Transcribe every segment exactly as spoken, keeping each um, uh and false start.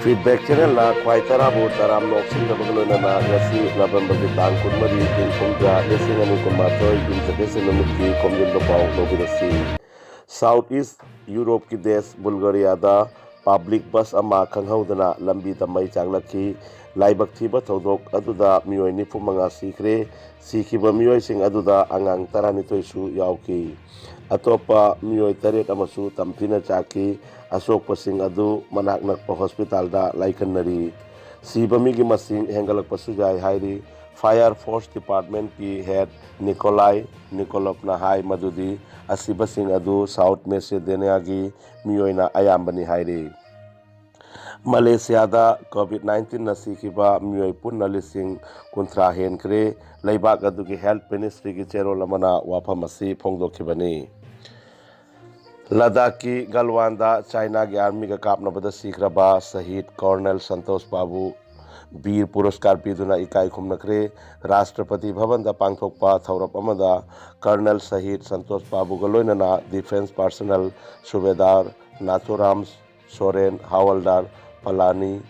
Feedback Channelꯅ ꯈ꯭ꯋꯥꯏ ꯇꯔꯥꯕꯨ ꯇꯔꯥꯝꯅ ꯑꯣꯛꯁꯤꯟꯅꯕꯒ ꯂꯣꯏꯅꯅ ꯉꯁꯤ ꯅꯕꯦꯝꯕꯔꯒꯤ ꯇꯥꯡ ꯀꯨꯟꯃꯔꯤ, ꯏꯪ ꯀꯨꯝꯖꯥ ꯂꯤꯁꯤꯡ ꯑꯅꯤ ꯀꯨꯟꯃꯥꯊꯣꯏ, ꯌꯨꯝꯁꯀꯩꯁ ꯅꯨꯃꯤꯠꯀꯤ ꯈꯣꯝꯖꯤꯟꯕ ꯄꯥꯎ ꯂꯧꯕꯤꯔꯁꯤ꯫ South East Europeꯀꯤ ꯗꯦꯁ ꯕꯨꯜꯒꯔꯤꯌꯥꯗ ꯄꯕ꯭ꯂꯤꯛ ꯕꯁ ꯑꯃ ꯈꯪꯍꯧꯗꯅ ꯂꯝꯕꯤꯗ ꯃꯩ ꯆꯥꯛꯂꯛꯈꯤ꯫ ꯂꯥꯏꯕꯛ ꯊꯤꯕ ꯊꯧꯗꯣꯛ ꯑꯗꯨꯗ ꯃꯤꯑꯣꯏ ꯅꯤꯐꯨ ꯃꯉꯥ ꯁꯤꯈ꯭ꯔꯦ꯫ ꯁꯤꯈꯤꯕ ꯃꯤꯑꯣꯏꯁꯤꯡ ꯑꯗꯨꯗ ꯑꯉꯥꯡ ꯇꯔꯥꯅꯤꯊꯣꯏꯁꯨ ꯌꯥꯎꯈꯤ꯫ ꯑꯇꯣꯞꯄ ꯃꯤꯑꯣꯏ ꯇꯔꯦꯠ ꯑꯃꯁꯨ ꯇꯝꯊꯤꯅ ꯆꯥꯛꯈꯤ꯫ ꯑꯁꯣꯛꯄꯁꯤꯡ ꯑꯗꯨ ꯃꯅꯥꯛ ꯅꯛꯄ ꯍꯣꯁꯄꯤꯇꯥꯜꯗ ꯂꯥꯏꯀꯠꯅꯔꯤ꯫ ꯁꯤꯕ ꯃꯤꯒꯤ ꯃꯁꯤꯡ ꯍꯦꯟꯒꯠꯂꯛꯄꯁꯨ ꯌꯥꯏ ꯍꯥꯏꯔꯤ꯫ Fire Force Departmentꯀꯤ ꯍꯦꯗ ꯅꯤꯀꯣꯂꯥꯏ ꯅꯤꯀꯣꯂꯣꯞꯅ ꯍꯥꯏ ꯃꯗꯨꯗꯤ ꯑꯁꯤꯕꯁꯤꯡ ꯑꯗꯨ ꯁꯥꯎꯠ ꯃꯦꯁꯦꯗꯣꯅꯤꯌꯥꯒꯤ ꯃꯤꯑꯣꯏꯅ ꯑꯌꯥꯝꯕꯅꯤ ꯍꯥꯏꯔꯤ꯫ ꯃꯂꯦꯁꯤꯌꯥꯗ ꯀꯣꯚꯤꯗ ꯅꯥꯏꯟꯇꯤꯟꯅ ꯁꯤꯈꯤꯕ ꯃꯤꯑꯣꯏ ꯄꯨꯟꯅ ꯂꯤꯁꯤꯡ ꯀꯨꯟꯊ꯭ꯔꯥ ꯍꯦꯟꯈ꯭ꯔꯦ꯫ ꯂꯩꯕꯥꯛ ꯑꯗꯨꯒꯤ ꯍꯦꯜꯊ ꯃꯤꯅꯤꯁꯇ꯭ꯔꯤꯒꯤ ꯆꯦꯔꯣꯜ ꯑꯃꯅ ꯋꯥꯐꯝ ꯑꯁꯤ ꯐꯣꯡꯗꯣꯛꯈꯤꯕꯅꯤ꯫ ꯂꯗꯥꯈꯀꯤ ꯒꯜꯋꯥꯟꯗ ꯆꯥꯏꯅꯥꯒꯤ ꯑꯥꯔꯃꯤꯒ ꯀꯥꯞꯅꯕꯗ ꯁꯤꯈ꯭ꯔꯕ ꯁꯍꯤꯗ ꯀꯔꯅꯦꯜ ꯁꯟꯇꯣꯁ ꯕꯥꯕꯨ ꯕꯤꯔ ꯄꯨꯔꯁꯀꯥꯔ ꯄꯤꯗꯨꯅ ꯏꯀꯥꯏ ꯈꯨꯝꯅꯈ꯭ꯔꯦ꯫ ꯔꯥꯁꯇ꯭ꯔꯄꯇꯤ ꯚꯕꯟꯗ ꯄꯥꯡꯊꯣꯛꯄ ꯊꯧꯔꯝ ꯑꯃꯗ ꯀꯔꯅꯦꯜ ꯁꯍꯤꯗ ꯁꯟꯇꯣꯁ ꯕꯥꯕꯨꯒ ꯂꯣꯏꯅꯅ ꯗꯤꯐꯦꯟꯁ ꯄꯥꯔꯁꯅꯦꯜ ꯁꯨꯕꯦꯗꯥꯔ ꯅꯥꯊꯨꯔꯥꯝ ꯁꯣꯔꯦꯟ, ꯍꯋꯜꯗꯥꯔ ꯄꯂꯥꯅꯤ,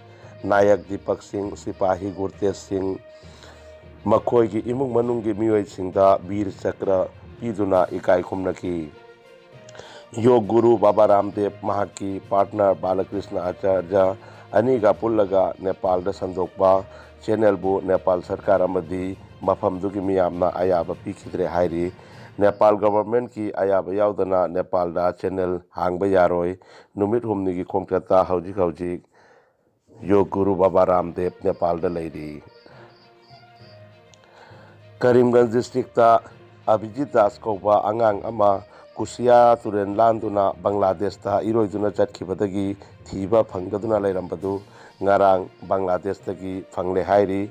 ꯅꯥꯌꯛ ꯗꯤꯄꯛ ꯁꯤꯡ, ꯁꯤꯄꯥꯍꯤ ꯒꯨꯔꯇꯦꯖ ꯁꯤꯡ, ꯃꯈꯣꯏꯒꯤ ꯏꯃꯨꯡ ꯃꯅꯨꯡꯒꯤ ꯃꯤꯑꯣꯏꯁꯤꯡꯗ ꯕꯤꯔ ꯆꯀ꯭ꯔ ꯄꯤꯗꯨꯅ ꯏꯀꯥꯏ ꯈꯨꯝꯅꯈꯤ꯫ ꯌꯣꯒ ꯒꯨꯔꯨ ꯕꯥꯕꯥ ꯔꯥꯝꯗꯦꯕ, ꯃꯍꯥꯛꯀꯤ ꯄꯥꯔꯠꯅꯔ ꯕꯥꯂꯀ꯭ꯔꯤꯁꯅ ꯑꯥꯆꯥꯔꯌ ꯑꯅꯤꯒ ꯄꯨꯜꯂꯒ ꯅꯦꯄꯥꯜꯗ ꯁꯟꯗꯣꯛꯄ ꯆꯦꯅꯦꯜꯕꯨ ꯅꯦꯄꯥꯜ ꯁꯔꯀꯥꯔ ꯑꯃꯗꯤ ꯃꯐꯝꯗꯨꯒꯤ ꯃꯤꯌꯥꯝꯅ ꯑꯌꯥꯕ ꯄꯤꯈꯤꯗ꯭ꯔꯦ ꯍꯥꯏꯔꯤ꯫ ꯅꯦꯄꯥꯜ ꯒꯚꯔꯟꯃꯦꯟꯠꯀꯤ ꯑꯌꯥꯕ ꯌꯥꯎꯗꯅ ꯅꯦꯄꯥꯜꯗ ꯆꯦꯅꯦꯜ ꯍꯥꯡꯕ ꯌꯥꯔꯣꯏ꯫ ꯅꯨꯃꯤꯠ ꯍꯨꯝꯅꯤꯒꯤ ꯈꯣꯡꯆꯠꯇ ꯍꯧꯖꯤꯛ ꯍꯧꯖꯤꯛ ꯌꯣꯒ ꯒꯨꯔꯨ ꯕꯥꯕꯥ ꯔꯥꯝꯗꯦꯕ ꯅꯦꯄꯥꯜꯗ ꯂꯩꯔꯤ꯫ ꯀꯔꯤꯝꯒꯟꯖ ꯗꯤꯁꯇ꯭ꯔꯤꯛꯇ ꯑꯚꯤꯖꯤꯠ ꯗꯥꯁ ꯀꯧꯕ ꯑꯉꯥꯡ ꯑꯃ ꯀꯨꯁꯤꯌꯥ ꯇꯨꯔꯦꯜ ꯂꯥꯟꯗꯨꯅ ꯕꯪꯒ꯭ꯂꯥꯗꯦꯁꯇ ꯏꯔꯣꯏꯗꯨꯅ ꯆꯠꯈꯤꯕꯗꯒꯤ ꯊꯤꯕ ꯐꯪꯗꯗꯨꯅ ꯂꯩꯔꯝꯕꯗꯨ ꯉꯔꯥꯡ ꯕꯪꯒ꯭ꯂꯥꯗꯦꯁꯇꯒꯤ ꯐꯪꯂꯦ ꯍꯥꯏꯔꯤ꯫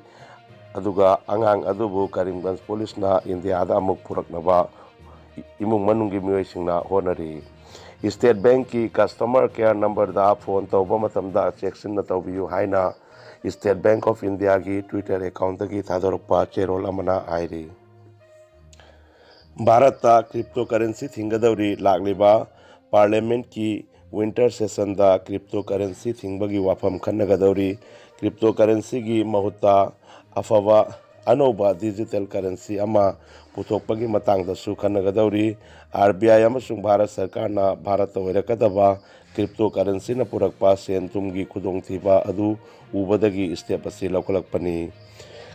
ꯑꯗꯨꯒ ꯑꯉꯥꯡ ꯑꯗꯨꯕꯨ ꯀꯔꯤꯝꯒꯟꯖ ꯄꯨꯂꯤꯁꯅ ꯏꯟꯗꯤꯌꯥꯗ ꯑꯃꯨꯛ ꯄꯨꯔꯛꯅꯕ ꯏꯃꯨꯡ ꯃꯅꯨꯡꯒꯤ ꯃꯤꯑꯣꯏꯁꯤꯡꯅ ꯍꯣꯠꯅꯔꯤ꯫ ꯁ꯭ꯇꯦꯠ ꯕꯦꯡꯛꯀꯤ ꯀꯁꯇꯃꯔ ꯀꯦꯌꯔ ꯅꯝꯕꯔꯗ ꯐꯣꯟ ꯇꯧꯕ ꯃꯇꯝꯗ ꯆꯦꯛꯁꯤꯟꯅ ꯇꯧꯕꯤꯌꯨ ꯍꯥꯏꯅ ꯁ꯭ꯇꯦꯠ ꯕꯦꯡꯛ ꯑꯣꯐ ꯏꯟꯗꯤꯌꯥꯒꯤ ꯇ꯭ꯋꯤꯇꯔ ꯑꯦꯀꯥꯎꯟꯠꯇꯒꯤ ꯊꯥꯗꯣꯔꯛꯄ ꯆꯦꯔꯣꯜ ꯑꯃꯅ ꯍꯥꯏꯔꯤ꯫ ꯚꯥꯔꯠꯇ ꯀ꯭ꯔꯤꯞꯇꯣ ꯀꯔꯦꯟꯁꯤ ꯊꯤꯡꯒꯗꯧꯔꯤ꯫ ꯂꯥꯛꯂꯤꯕ ꯄꯥꯔꯂꯤꯌꯥꯃꯦꯟꯠꯀꯤ winter session ꯗ cryptocurrency ꯊꯤꯡꯕꯒꯤ ꯋꯥꯐꯝ ꯈꯟꯅꯒꯗꯧꯔꯤ꯫ Cryptocurrency ꯒꯤ ꯃꯍꯨꯠꯇ ꯑꯐꯕ ꯑꯅꯧꯕ digital currency ꯑꯃ ꯄꯨꯊꯣꯛꯄꯒꯤ ꯃꯇꯥꯡꯗꯁꯨ ꯈꯟꯅꯒꯗꯧꯔꯤ꯫ ꯑꯥꯔ ꯕꯤ ꯑꯥꯏ ꯑꯃꯁꯨꯡ ꯚꯥꯔꯠ ꯁꯔꯀꯥꯔꯅ ꯚꯥꯔꯠꯇ ꯑꯣꯏꯔꯛꯀꯗꯕ cryptocurrency ꯅ ꯄꯨꯔꯛꯄ ꯁꯦꯟ ꯊꯨꯝꯒꯤ ꯈꯨꯗꯣꯡꯊꯤꯕ ꯑꯗꯨ ꯎꯕꯗꯒꯤ step ꯑꯁꯤ ꯂꯧꯈꯠꯂꯛꯄꯅꯤ꯫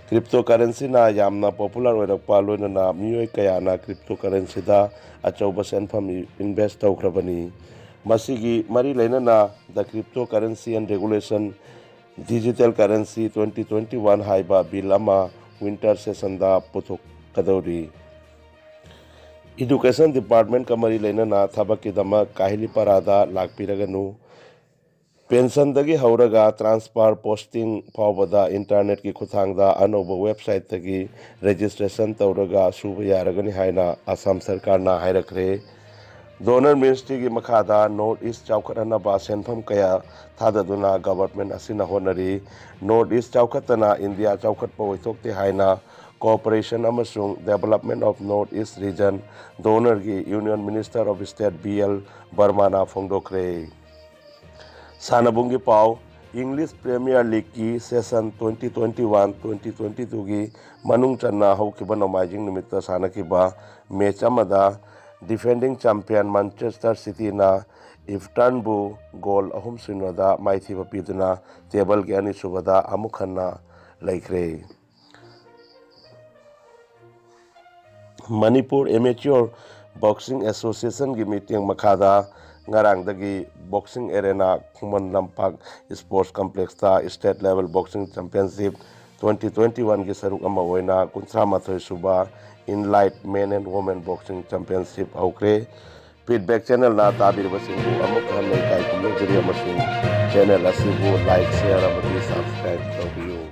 Cryptocurrency ꯅ ꯌꯥꯝꯅ popular ꯑꯣꯏꯔꯛꯄ ꯂꯣꯏꯅꯅ ꯃꯤꯑꯣꯏ ꯀꯌꯥꯅ cryptocurrency ꯗ ꯑꯆꯧꯕ ꯁꯦꯟꯐꯝ invest ꯇꯧꯈ꯭ꯔꯕꯅꯤ꯫ ꯃꯁꯤꯒꯤ ꯃꯔꯤ ꯂꯩꯅꯅ The Cryptocurrency and Regulation, Digital Currency twenty twenty-one ꯍꯥꯏꯕ bill ꯑꯃ winter session ꯗ ꯄꯨꯊꯣꯛꯀꯗꯧꯔꯤ꯫ Education Department ꯀ ꯃꯔꯤ ꯂꯩꯅꯅ ꯊꯕꯛꯀꯤꯗꯃꯛ ꯀꯥꯍꯤꯂꯤꯄꯥꯔꯥꯗ ꯂꯥꯛꯄꯤꯔꯒꯅꯨ꯫ Pension ꯗꯒꯤ ꯍꯧꯔꯒ transfer, posting ꯐꯥꯎꯕꯗ internet ꯀꯤ ꯈꯨꯠꯊꯥꯡꯗ ꯑꯅꯧꯕ website ꯇꯒꯤ registration ꯇꯧꯔꯒ ꯁꯨꯕ ꯌꯥꯔꯒꯅꯤ ꯍꯥꯏꯅ ꯑꯁꯥꯝ ꯁꯔꯀꯥꯔꯅ ꯍꯥꯏꯔꯛꯈ꯭ꯔꯦ꯫ Donor Ministry ꯒꯤ ꯃꯈꯥꯗ North East ꯆꯥꯎꯈꯠꯍꯟꯅꯕ ꯁꯦꯟꯐꯝ ꯀꯌꯥ ꯊꯥꯗꯗꯨꯅ government ꯑꯁꯤꯅ ꯍꯣꯠꯅꯔꯤ꯫ North East ꯆꯥꯎꯈꯠꯇꯅ ꯏꯟꯗꯤꯌꯥ ꯆꯥꯎꯈꯠꯄ ꯑꯣꯏꯊꯣꯛꯇꯦ ꯍꯥꯏꯅ Cooperation ꯑꯃꯁꯨꯡ Development of North East Region, DoNER ꯒꯤ Union Minister of State B L ꯕꯔꯃꯥꯅ ꯐꯣꯡꯗꯣꯛꯈ꯭ꯔꯦ꯫ ꯁꯥꯟꯅꯕꯨꯡꯒꯤ ꯄꯥꯎ꯫ English Premier League ꯀꯤ session twenty twenty-one twenty twenty-two ꯒꯤ ꯃꯅꯨꯡ ꯆꯟꯅ ꯍꯧꯈꯤꯕ ꯅꯣꯡꯃꯥꯏꯖꯤꯡ ꯅꯨꯃꯤꯠꯇ ꯁꯥꯟꯅꯈꯤꯕ match ꯑꯃꯗ defending champion Manchester City ꯅ Everton ꯕꯨ goal ꯑꯍꯨꯝ ꯁꯤꯅꯣꯗ ꯃꯥꯏꯊꯤꯕ ꯄꯤꯗꯨꯅ table ꯒꯤ ꯑꯅꯤꯁꯨꯕꯗ ꯑꯃꯨꯛ ꯍꯟꯅ ꯂꯩꯈ꯭ꯔꯦ꯫ Manipur Amateur Boxing Association ꯒꯤ ꯃꯤꯠꯌꯦꯡ ꯃꯈꯥꯗ ꯉꯔꯥꯡꯗꯒꯤ Boxing Arena Khuman Lampak Sports Complex ꯇ State Level Boxing Championship twenty twenty-one ꯒꯤ ꯁꯔꯨꯛ ꯑꯃ ꯑꯣꯏꯅ ꯀꯨꯟꯊ꯭ꯔꯥ ꯃꯥꯊꯣꯏ ꯁꯨꯕ Inline Men and Women Boxing Championship ꯍꯧꯈ꯭ꯔꯦ꯫ Feedback Channel ꯅ ꯇꯥꯕꯤꯔꯤꯕꯁꯤꯡꯕꯨ ꯑꯃꯨꯛ ꯍꯟꯅ ꯏꯀꯥꯏ ꯈꯨꯝꯅꯖꯔꯤ ꯑꯃꯁꯨꯡ channel ꯑꯁꯤꯕꯨ like, share ꯑꯃꯗꯤ subscribe ꯇꯧꯕꯤꯌꯨ꯫